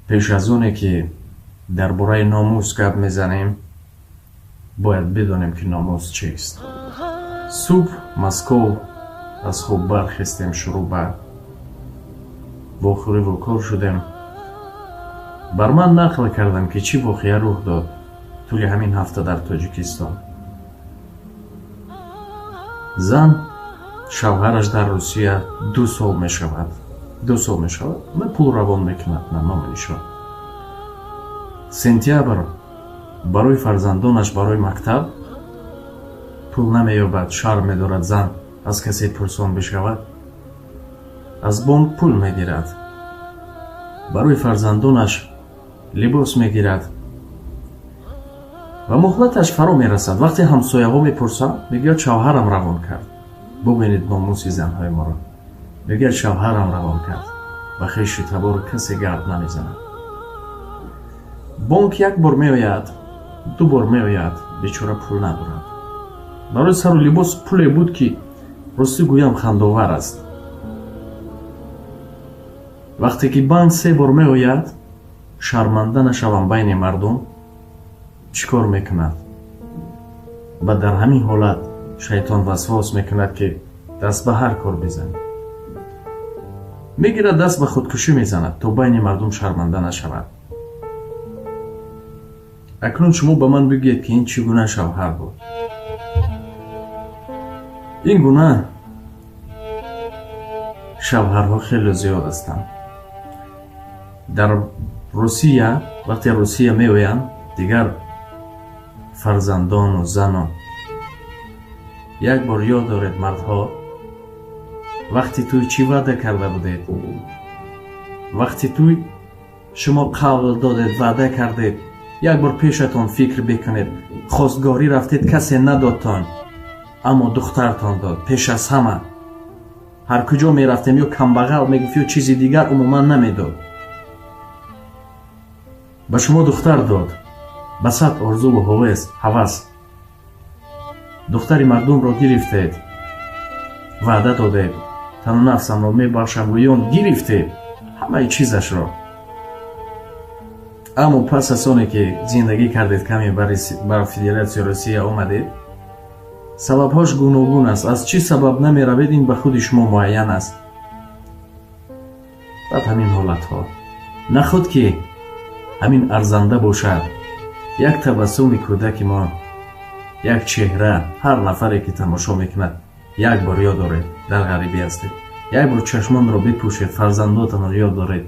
Пеш аз оне ки дар бораи номус гап мезанем, бояд бидонем, ки номус чист. Субҳ Москов аз хоб бархестем, шурӯъ ба вохӯриву кор шудем. Бар ман нақл кардам, ки чӣ воқеа рух дод тӯли ҳамин ҳафта дар Тоҷикистон. Зан, шавҳараш дар Русия 2 сол мешавад, 2 сол мешавад, на пул равон мекунад, на ному нишон. Сентябр барои фарзандонаш, барои мактаб пул намеёбад. Шарм медорад зан аз касе пурсон бишавад. Аз бонк пул мегирад, барои фарзандонаш либос мегирад ва муҳлаташ фаро мерасад. Вақте ҳамсояҳо мепурсанд, мегӯяд: «Шавҳарам равон кард». Бубинед номуси занҳои моро. Мегӯяд: «Шавҳарам равон кард». Ба хеши табору касе гард намезанад. Бонк як бор меояд, ду бор меояд, бечора пул надорад. Барои сару либос пуле буд, ки ростӣ гӯям, хандовар аст. Вақте ки банк се бор меояд, шарманда нашавам байни мардум, чӣ кор мекунад? Ба дар ҳамин ҳолат шайтон васвос мекунад, ки даст ба ҳар кор бизанӣ. Мегирад, даст ба худкушӣ мезанад, то байни мардум шарманда нашавад. Акнун шумо ба ман бигӯед, ки ин чӣ гуна шавҳар буд? Ин гуна шавҳарҳо хеле зиёд ҳастанд дар Русия. Вақте Русия меоянд, дигар фарзандону зану. Як бор ёд доред, мардҳо, вақти тӯй чӣ ваъда карда будед? Вақти тӯй шумо қавл додед, ваъда кардед. Як бор пешатон фикр бикунед. Хостгорӣ рафтед, касе надодтон, аммо духтартон дод. Пеш аз ҳама ҳар куҷо мерафтем, ё камбағал мегуфт, ё чизи дигар, умуман намедод. Ба шумо духтар дод ба сад орзуву ҳавас. Духтари мардумро гирифтед, ваъда додед: «Тану нафсамро мебахшам», гӯён гирифтед ҳамаи чизашро. Аммо пас аз оне ки зиндагӣ кардед каме, ба Федератсияи Русия омадед. Сабабҳош гуногун аст, аз чӣ сабаб намеравед, ин ба худи шумо муайян аст. Баъд ҳамин ҳолатҳо наход, ки ҳамин арзанда бошад. Як табассуми кӯдаки мо, як чеҳра, ҳар нафаре ки тамошо мекунад, як бор ёд доред, дар ғарибӣ ҳастед, як бор чашмонро бипӯшед, фарзандотонро ёд доред,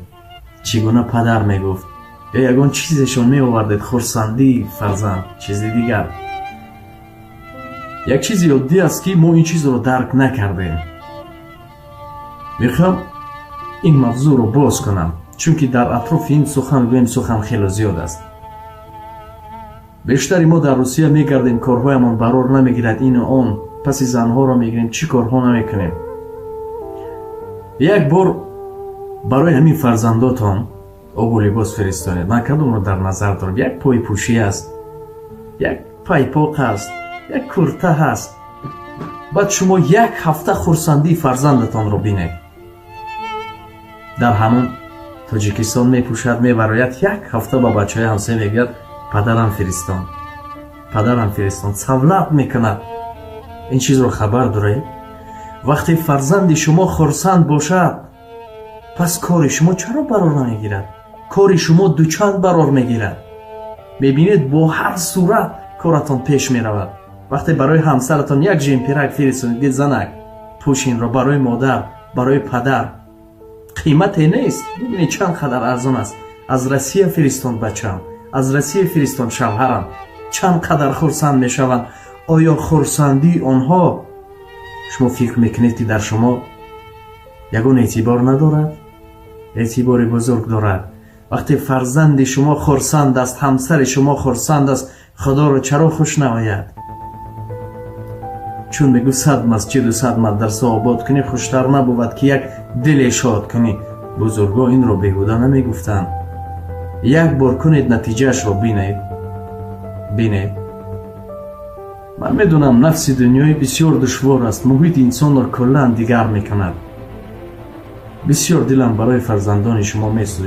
чӣ гуна падар мегуфт ё ягон чизешон меовардед. Хурсандии фарзанд чизи дигар, як чизи оддӣ аст, ки мо ин чизро дарк накардем. Мехоҳам ин мавзӯъро боз кунам, чунки дар атрофи ин сухан гӯем, сухан хело зиёд аст. Бештари мо дар Русия мегардем, корҳоямон барор намегирад, ину он, паси занҳоро мегирем, чӣ корҳо намекунем. Як бор барои ҳамин фарзандотон обу либос фиристонед. Ман кадомро дар назар дорам? Як пойпӯшӣ аст, як пайпоқ аст, як курта ҳаст. Баъд шумо як ҳафта хурсандии фарзандатонро бинед. Дар ҳамон Тоҷикистон мепӯшад, мебарояд, як ҳафта ба бачаҳои ҳамсоя мегӯяд: «Падарам фиристон, падарам фиристон». Савлат мекунад. Ин чизро хабар доред? Вақте фарзанди шумо хурсанд бошад, пас кори шумо чаро барор намегирад? Кори шумо дучанд барор мегирад. Мебинед, бо ҳар сурат коратон пеш меравад. Вақте барои ҳамсаратон як жемперак фиристонед, гӯед: «Занак, пӯш инро барои модар, барои падар», қимате нест. Бибинед, чанд қадар арзон аст. «Аз Россия фиристон бачам, аз Россия фиристон шавҳарам». Чанд қадар хурсанд мешаванд. Оё хурсандии онҳо, шумо фикр мекунед, ки дар шумо ягон эътибор надорад? Эътибори бузург дорад. Вақте фарзанди шумо хурсанд аст, ҳамсари шумо хурсанд аст, Худоро чаро хуш наояд? Чун мегӯ, сад масҷиду сад мадраса обод кунӣ, хуштар набувад, ки як диле шод кунӣ. Бузургҳо инро беҳуда намегуфтанд. Як бор кунед, натиҷаашро бинед, бинед. Ман медонам, нафси дунёӣ бисёр душвор аст, муҳити инсонро куллан дигар мекунад. Бисёр дилам барои фарзандони шумо месӯзад.